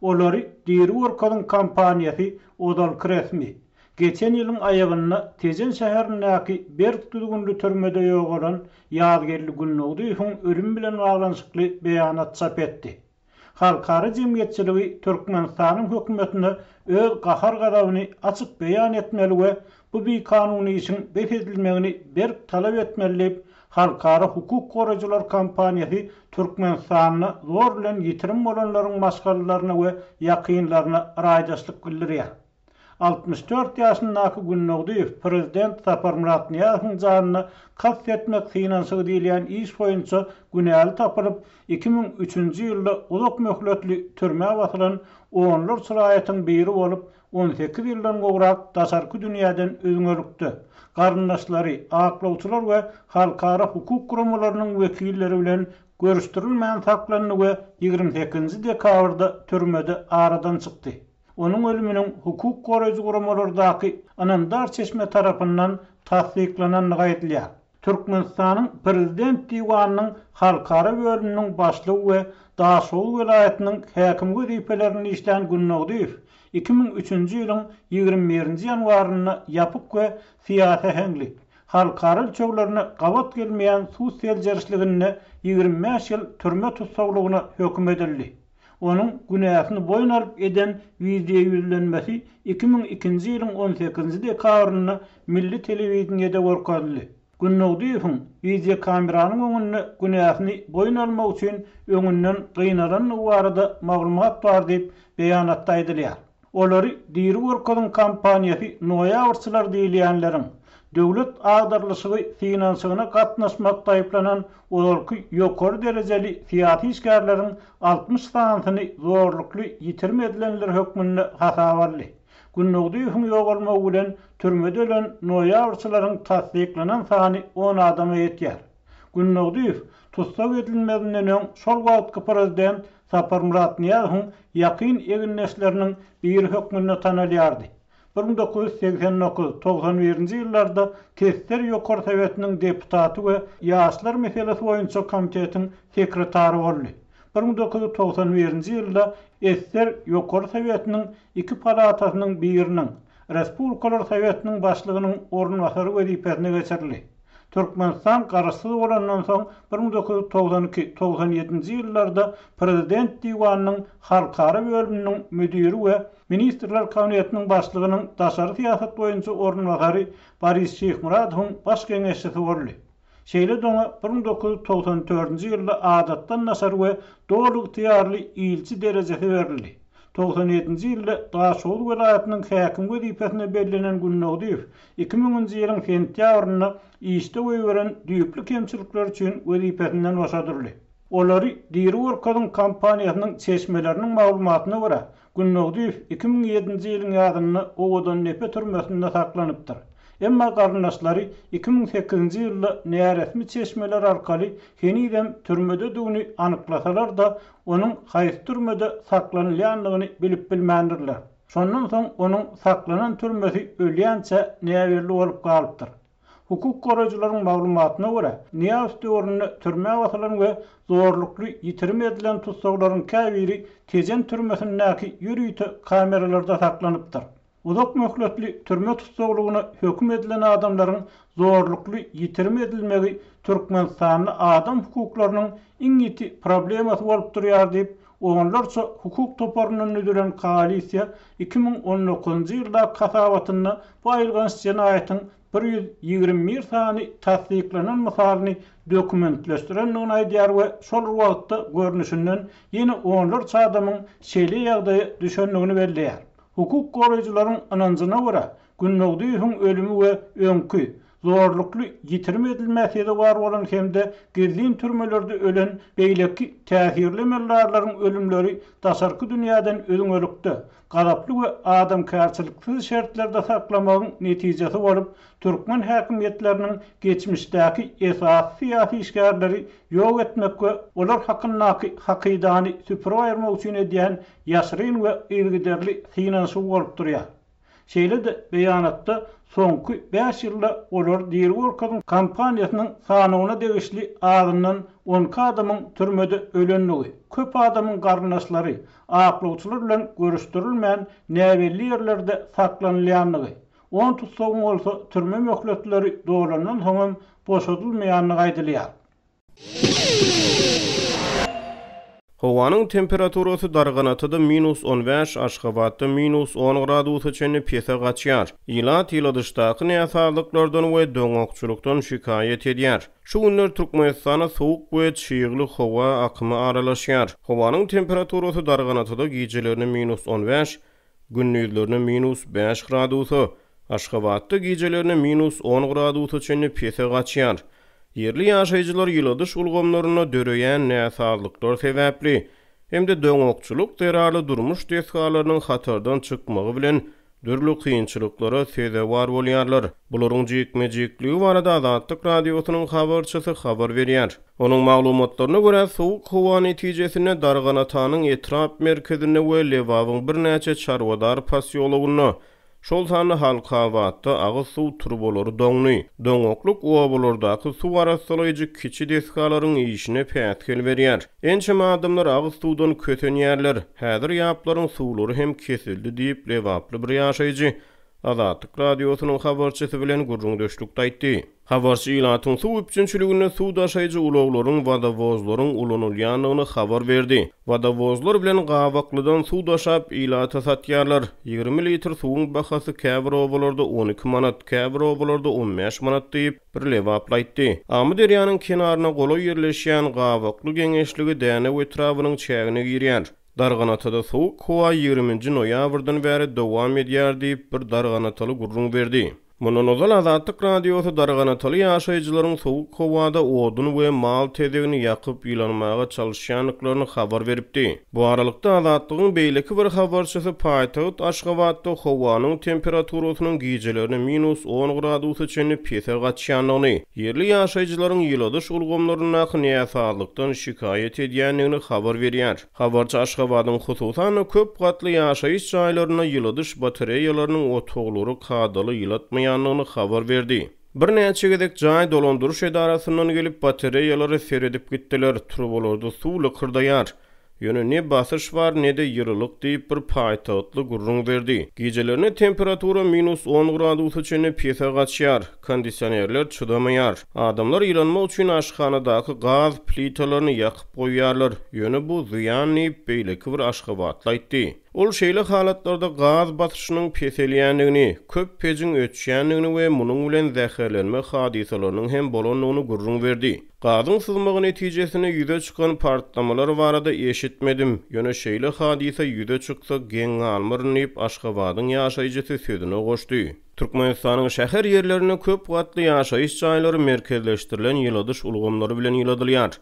Olary diri görkeziň kampaniýasy ozalky resmi, geçen ýylyň aýagynda Tejen şäherindäki berk düzgünli türmede ýogalan Ýazgeldi Gündogdyýewiň ölümi bilen baglanyşykly beýanat çap etdi. Halkara jemgyýetçiligi Türkmenistanyň hökümetine öz gahar-gazabyny açyk beýan etmeli we bu bikanun işiň bes edilmegini berk talap etmeli diýip, Halkara hukuk goraýjylar kampaniýasy Türkmenistanda zor bilen ýitirim bolanlaryň maşgalalaryna we ýakynlaryna raýdaşlyk bildirýär. 64 ýaşyndaky Gündogdyýew prezident Saparmyrat Nyýazowyň janyna kast etmek synanyşygy diýilýän iş boýunça günäli tapylyp, 2003-nji ýylda uzak möhletli türmä basylan onlarça raýatyň biri bolup, 18 ýyldan gowrak daşarky dünýäden üzňelikde, garyndaşlary, aklawçylar we halkara hukuk guramalarynyň wekilleri bilen görüşdirilmän saklandy we 28-nji dekabrda türmede aradan çykdy. Onuň ölüminiň hukuk goraýjy guramalardaky ynamdar çeşme tarapyndan tassyklanandygy aýdylýar. Türkmenistanyň Prezident diwanynyň Halkara bölüminiň başlygy we Daşoguz welaýatynyň häkimi wezipelerinde işlän Gündogdyýew 2003-nji ýylyň 21-nji ýanwarynda ýapyk we syýasy äheňli, halkara ölçeglerine gabat gelmeýän sud seljerişliginde 25 ýyl türme tussaglygyna höküm edildi. Onuň günäsini boýun alyp eden wideoýüzlenmesi 2002-nji ýylyň on sekizinji dekabrynda milli telewideniýede görkezildi. Gündogdyýewiň wideokameranyň öňünde günäsini boýun almak üçin öňünden gynalandygy barada maglumat bar diýip, beýanatda aýdylýar. Olary diri görkeziň kampaniýasy noýabrçylar diýilýänleriň, döwlet agdarylyşygy synanyşygyna gatnaşmakda aýyplanan ozalky ýokary derejeli syýasy işgärleriň 60 sanysyny zorlukly ýitirim edilenler hökmünde hasaba aldy. Gündogdyýewiň ýogalmagy bilen türmede ölen noýabrçylaryň tassyklanan sany on adama ýetýär. Gündogdyýew tussag edilmezinden öň şol wagtky prezident Saparmyrat Nyýazowyň ýakyn egindeşleriniň biri hökmünde tanalýardy. 1989, 91-nji ýyllarda TSSR Ýokary Sowetiniň deputaty we Ýaşlar meselesi boýunça komitetiň sekretary boldy. 1991-nji ýylda SSR Ýokary Sowetiniň iki palatasynyň biriniň, Respublikalar Sowetiniň başlygynyň orunbasary wezipesine geçirildi. Türkmenistan Garaşsyz bolandan soň 1992, 97-nji ýyllarda Prezident diwanynyň Halkara bölüminiň müdiri we Ministrler Kabinetiniň başlygynyň daşary syýasat boýunça orunbasary Boris Şyhmyradowyň baş geňeşçisi boldy. Şeýle-de oňa 1994-nji ýylda adatdan daşary we doly ygtyýarly ilçi derejesi berildi. 97-nji ýylda Daşoguz welaýatynyň häkimi wezipesine bellenen Gündogdyýew Iki müňünji ýylyň sentýabrynda işde goýberen düýpli kemçilikleri üçin wezipesinden boşadyldy. Olary diri görkeziň kampaniýasynyň çeşmeleriniň maglumatyna görä, Gündogdyýew 2007-nji ýylyň ýazynda Owadandepe türmesinde saklanypdyr. Emma garyndaşlary 2008-nji ýylda näresmi çeşmeler arkaly henizem türmededigini anyklasalar-da, onuň haýsy türmede saklanylýandygyny bilip bilmändirler. Şondan soň onuň saklanan türmesi ölýänçä näbelli bolup galypdyr. Hukuk goraýjylaryň maglumatyna görä, Nyýazow döwründe türmä basylan we zorlukly ýitirim edilen tussaglaryň käbiri Tejen türmesindäki ýörite kameralarda saklanypdyr. Uzak möhletli türme tussaglygyna höküm edilen adamlaryň zorlukly ýitirim edilmegi Türkmenistanda adam hukuklarynyň iň ýiti problemasy bolup durýar diýip, Onlarça hukuk toparyndan düzülen koalisiýa 2019-njy ýyldaky hasabatynda bu aýylganç jenaýatyň 121 sany tassyklanan mysalyny dokumentleşdirendigini aýdýar we şol bir wagtda görnüşinden ýene onlarça adamyň şeýle ýagdaýa düşendigini belleýär. Hukuk goraýjylaryň ynanjyna görä, Gündogdyýewiň ölümi we öňki, zorlukly ýitirim edilmä sezewar bolan hem-de gizlin türmelerde ölen beýleki täsirli emeldarlaryň ölümleri daşarky dünýäden üzňelikde, gazaply we adamkärçiliksiz şertlerde saklamagyň netijesi bolup, türkmen häkimiýetleriniň geçmişdäki esasy syýasy işgärleri ýok etmek we olar hakyndaky hakydany süpürip aýyrmak üçin edýän ýaşyryn we yzygiderli synanyşygy bolup durýar. Şeýle-de beýanatda soňky bäş ýylda Olary diri görkeziň kampaniýasynyň sanawyna degişli azyndan 12 adamyň türmede ölendigi, köp adamyň garyndaşlary, aklawçylar bilen görüşdirilmän näbelli ýerlerde saklanylýandygy, on tussagyň bolsa türme möhletleri dolandan soňam boşadylmaýandygy aýdylýar. Howanyň temperaturasy Darganatada minus 15, Aşgabatda minus on gradusa çenli pese gaçýar. Ilat ýyladyşdaky näsazlyklardan we doňakçylykdan şikaýat edýär. Şu günler Türkmenistana sowuk we çygly howa akymy aralaşýar. Howanyň temperaturasy Darganatada gijelerine minus 15, gündizlerine minus bäş gradusa, Aşgabatda gijelerine minus on gradusa çenli pese gaçýar. Ýerli ýaşaýjylar ýyladyş ulgamlarynda döreýän näsazlyklar sebäpli hem-de doňakçylyk zerarly durmuş desgalarynyň hatardan çykmagy bilen dürli kynçylyklara sezewar bolýarlar. Bularyň jikme-jikligi barada Azatlyk Radiosynyň habarçysy habar berýär. Onuň maglumatlaryna görä, sowuk howa netijesinde Darganatanyň etrap merkezinde we Lebabyň birnäçe çarwadar posýologynda, şol sanda Halkabatda agyz suw turbalary doňdy. Doňaklyk obalardaky suw arassalaýjy kiçi desgalaryň işine päsgel berýär. Ençeme adamlar agyz suwdan kösenýärler. Häzir ýaplaryň suwlary hem kesildi diýip, lebaply bir ýaşaýjy Azatlyk Radiosynyň habarçysy bilen gürrüňdeşlikde aýtdy. Habarçy ilatyň suw üpjünçiliginde suw daşaýjy ulaglaryň, wodowozlaryň ulanylýandygyny habar berdi. Wodowozlar bilen Gabaklydan suw daşap, ilata satýarlar. 20 litr suwuň bahasy käbir obalarda 12 manat, käbir obalarda 15 manat diýip, bir lebaply aýtdy. Amyderýanyň kenaryna golaý ýerleşýän Gabakly geňeşligi Dänew etrabynyň çägine girýär. Darganatada sowuk howa ýigriminji noýabrdan bäri dowam edýär diýip, bir darganataly gürrüň berdi. Mundan ozal Azatlyk Radiosy darganataly ýaşaýjylaryň sowuk howada odun we mal tezegini ýakyp ýylanmaga çalyşýandyklaryny habar beripdi. Bu aralykda, Azatlygyň beýleki bir habarçysy paýtagt Aşgabatda howanyň temperaturasynyň gijelerine minus on gradusa çenli pese gaçýandygyny, ýerli ýaşaýjylaryň ýyladyş ulgamlaryndaky näsazlykdan şikaýat edýändigini habar berýär. Habarçy Aşgabadyň, hususan-da, köp gatly ýaşaýyş jaýlarynda ýyladyş batareýalarynyň otaglary kadaly ýylatmaýandygyny habar berdi. Birnäçe gezek jaý dolandyryş edarasyndan gelip, batareýalara seredip gitdiler, turbalarda suw lykyrdaýar. Ýöne ne basyş bar, ne-de ýylylyk diýip, bir paýtagtly gürrüň berdi. Gijelerine temperatura minus on gradusa çenli pese gaçýar, kondisionerler çydamaýar. Adamlar ýylanmak üçin aşhanadaky gaz plitalaryny ýakyp goýýarlar, ýöne bu zyýan diýip, beýleki bir aşgabatly aýtdy. Ol şeýle halatlarda gaz basyşynyň peselýändigini, köp pejiň öçýändigini we munuň bilen zäherlenme hadysalarynyň hem bolandygyny gürrüň berdi. Gazyň syzmagy netijesinde ýüze çykan partlamalar barada eşitmedim, ýöne şeýle hadysa ýüze çyksa geň galmaryn diýip, Aşgabadyň ýaşaýjysy sözüne goşdy. Türkmenistanyň şäher ýerlerinde köp gatly ýaşaýyş jaýlary merkezleşdirilen ýyladyş ulgamlary bilen ýyladylýar.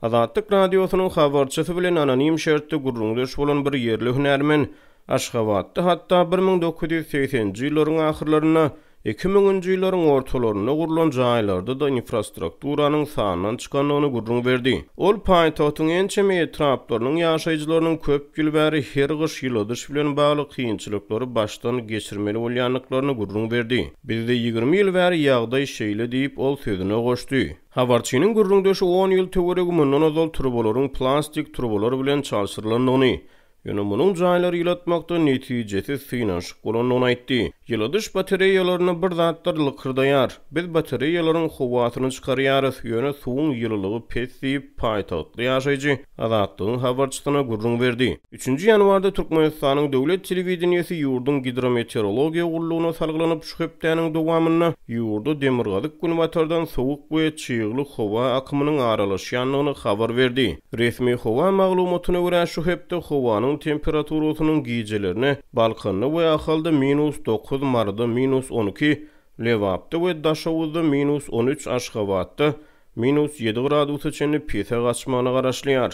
Azatlyk Radiosynyň habarçysy bilen anonim şertde gürrüňdeş bolan bir ýerli hünärmen Aşgabatda hatda 1980-nji ýyllaryň ahyrlarynda Iki müňünji ýyllaryň ortalarynda gurlan jaýlarda-da infrastrukturanyň sandan çykandygyny gürrüň berdi. Ol paýtagtyň ençeme etraplarynyň ýaşaýjylarynyň köp ýyl bäri her gyş ýyladyş bilen bagly kynçylyklary başdan geçirmeli bolýandyklaryny gürrüň berdi. Bizde 20 ýyl bäri ýagdaý şeýle diýip, ol sözüne goşdy. Habarçynyň gürrüňdeşi on ýyl töweregi mundan ozal turbalaryň plastik turbalar bilen çalşyrylandygyny, Ýöne munuň jaýlary ýylatmakda netijesiz synanyşyk bolandygyny aýtdy. Ýyladyş batareýalarynda bir zatlar lykyrdaýar. Biz batareýalaryň howasyny çykarýarys, ýöne suwuň ýylylygy pes diýip, paýtagtly ýaşaýjy Azatlygyň habarçysyna gürrüň berdi. Üçünji ýanwarda Türkmenistanyň döwlet telewideniýesi ýurduň Gidrometeorologiýa gullugyna salgylanyp, şu hepdäniň dowamynda ýurda demirgazyk-günbatardan sowuk we çygly howa akymynyň aralaşýandygyny habar berdi. Resmi howa maglumatyna görä, şu hepde howanyň temperaturasynyň gijelerine Balkanda we Ahalda minus dokuz, Maryda minus 12, Lebapda we Daşoguzda minus 13, Aşgabatda minus ýedi gradusa çenli pese gaçmagyna garaşylýar.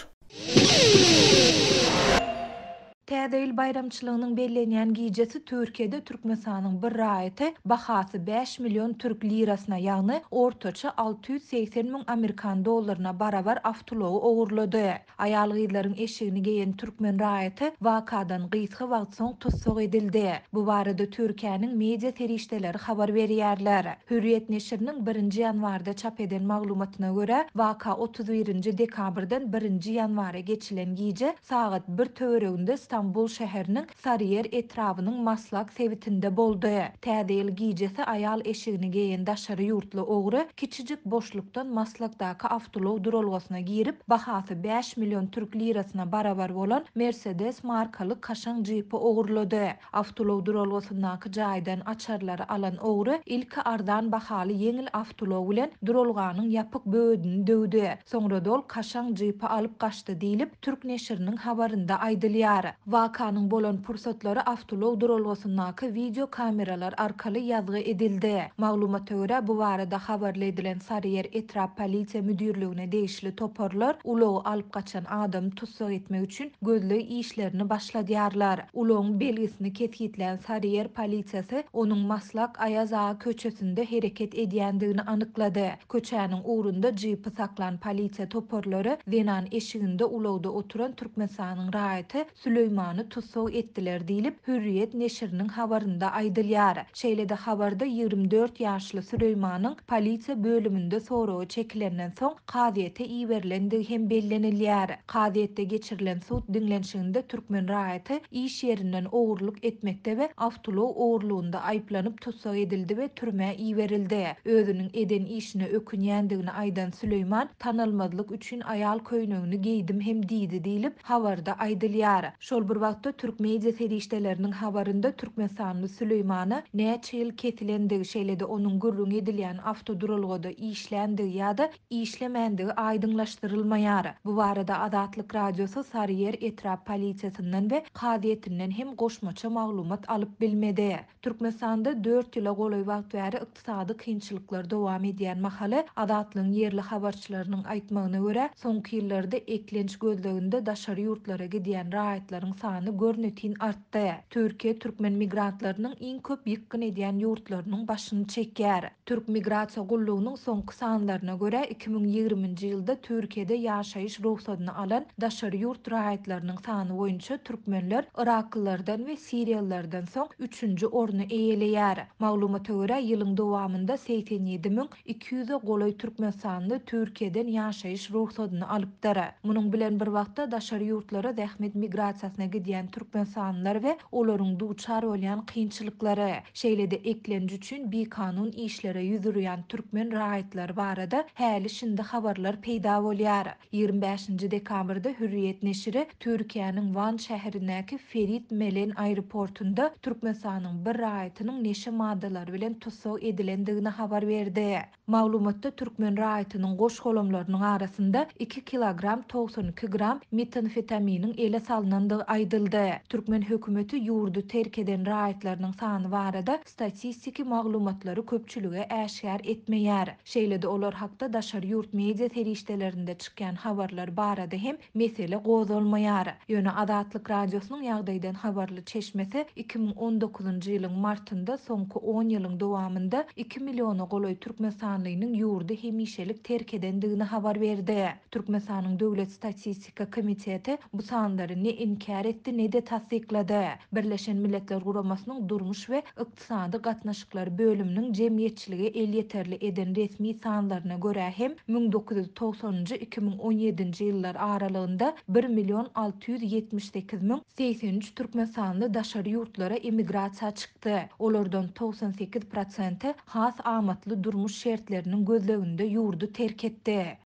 Täze ýyl baýramçylygynyň bellenýän gijesi Türkiýede Türkmenistanyň bir raýaty bahasy bäş million türk lirasyna, ýagny ortaça 680 müň amerikan dollaryna barabar awtoulagy ogurlady. Aýal-gyzlaryň eşigini geýen türkmen raýaty wakadan gysga wagt soň tussag edildi. Bu barada Türkiýäniň media serişdeleri habar berýärler. Hürriýet neşiriniň birinji ýanwarda çap eden maglumatyna görä, waka 31-nji dekabrdan birinji ýanwara geçilen gije sagat bir töwereginde Stambul şäheriniň Saryýer etrabynyň Maslak sebitinde boldy. Täze ýyl gijesi aýal eşigini geýen daşary ýurtly ogry kiçijik boşlukdan Maslakdaky awtoulag duralgasyna girip, bahasy 5 million türk lirasyna barabar bolan Mercedes markaly kaşaň jipi ogurlady. Awtoulag duralgasyndaky jaýdan açarlary alan ogry ilki arzan bahaly ýeňil awtoulag bilen duralganyň ýapyk böwedini döwdi. Soňra-da ol kaşaň jipi alyp gaçdy diýlip, türk neşiriniň habarynda aýdylýar. Wakanyň bolan pursatlary awtoulag duralgasyndaky wideo kameralar arkaly ýazgy edildi. Maglumata görä, bu barada habarly edilen Saryýer etrap polisiýa müdirligine degişli toparlar ulagy alyp gaçan adamy tussag etmek üçin gözleg işlerini başladýarlar. Ulagyň belgisini kesgitlän Saryýer polisiýasy onuň Maslak Aýaz aga köçesinde hereket edýändigini anyklady. Köçäniň ugrunda jipi saklan polisiýa toparlary zenan eşiginde ulagda oturan Türkmenistanyň raýaty Süleýmany tussag etdiler diýlip, Hürriýet neşiriniň habarynda aýdylýar. Şeýle-de habarda 24 ýaşly Süleýmanyň polisiýa bölüminde soraga çekilenden soň kazyýete iberilendigi hem bellenilýär. Kazyýetde geçirilen sud diňlenişiginde türkmen raýaty iş ýerinden ogurlyk etmekde we awtoulag ogurlygynda aýyplanyp tussag edildi we türmä iberildi. Özüniň eden işine ökünýändigini aýdan Süleýman, Tanalmazlyk üçin aýal köýnegini geýdim hem diýdi diýlip, habarda aýdylýar. Şol bir wagtda, türk media serişdeleriniň habarynda türkmenistanly Süleýmana näçe ýyl kesilendigi, şeýle-de onuň gürrüňi edilýän awtoduralgada işländigi ýa-da işlemändigi aýdyňlaşdyrylmaýar. Bu barada Azatlyk Radiosy Saryýer etrap polisiýasyndan we kazyýetinden hem goşmaça maglumat alyp bilmedi. Türkmenistanda dört ýyla golaý wagt bäri ykdysady kynçylyklar dowam edýän mahaly, Azatlygyň ýerli habarçylarynyň aýtmagyna görä, soňky ýyllarda eklenç gözleginde daşary ýurtlara gidýän raýatlaryň sany görnetin artdy. Türkiýe türkmen migrantlarynyň iň köp ýykgyn edýän ýurtlarynyň başyny çekýär. Türk migrasiýa gullugynyň soňky sanlaryna görä, 2020-nji ýylda Türkiýede ýaşaýyş rugsadyny alan daşary ýurt raýatlarynyň sany boýunça türkmenler yraklylardan we siriýalylardan soň üçünji orny eýeleýär. Maglumata görä, ýylyň dowamynda 87 200-e golaý türkmenistanly Türkiýeden ýaşaýyş rugsadyny alypdyr. Munuň bilen bir wagtda, daşary ýurtlara zähmet migrasiýasyna gidýän türkmenistanlylar we olaryň duçar bolýan kynçylyklary, şeýle-de eklenç üçin bikanun işlere ýüz urýan türkmen raýatlary barada häli-şindi habarlar peýda bolýar. 25-nji dekabrda Hürriýet neşiri Türkiýäniň Wan şäherindäki Ferit Melen aeroportunda Türkmenistanyň bir raýatynyň neşe maddalary bilen tussag edilendigini habar berdi. Maglumatda türkmen raýatynyň goş-golamlarynyň arasynda iki kilogram 92 gram metamfetaminiň ele salnandygy aýdyldy. Türkmen hökümeti ýurdy terk eden raýatlarynyň sany barada statistiki maglumatlary köpçülige äşgär etmeýär. Şeýle-de olar hakda daşary ýurt media serişdelerinde çykýan habarlar barada hem mesele gozgalmaýar. Ýöne Azatlyk Radiosynyň ýagdaýdan habarly çeşmesi 2019-njy ýylyň martynda soňky on ýylyň dowamynda iki milliona golaý türkmenistanlynyň ýurdy hemişelik terk edendigini habar berdi. Türkmenistanyň Döwlet statistika komiteti bu sanlary ne inkär etdi, ne-de tassyklady. Birleşen Milletler Guramasynyň Durmuş we ykdysady gatnaşyklar bölüminiň jemgyýetçilige elýeterli eden resmi sanlaryna görä hem, 1990-njy, 2017-nji ýyllar aralygynda bir million 678 müň 83 türkmenistanly daşary ýurtlara emigrasiýa çykdy. Olardan 98 prosenti has amatly durmuş şertleriniň gözleginde ýurdy terk etdi.